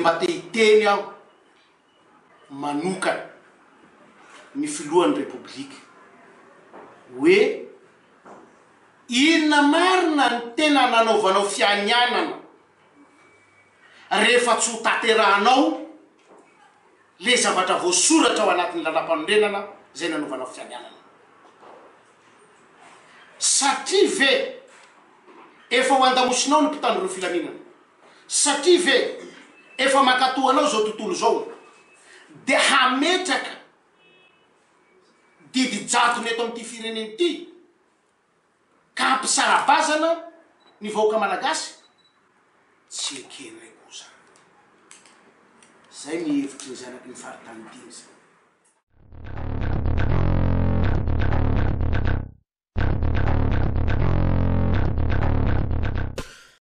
Dia mba te hiteny aho manokana ny filohan'ny Repoblika hoe inona marina ny tena nanaovanao fianianana rehefa tsy ho tanterahanao le zavatra voasoratra ao anatin'ny lalàmpanorenana izay nanaovanao fianianana. Satria ve efa ho andamosinao ny mpitandro ny filaminana? Satria ve efa mankatò anao izao tontolo izao dia hametraka didy jadona eto amin'ity firenena ity ka hampisara-bazana ny vahoaka malagasy? Tsy ekenay koa izany. Izay ny hevitry ny zanaky ny faritany dimy izany.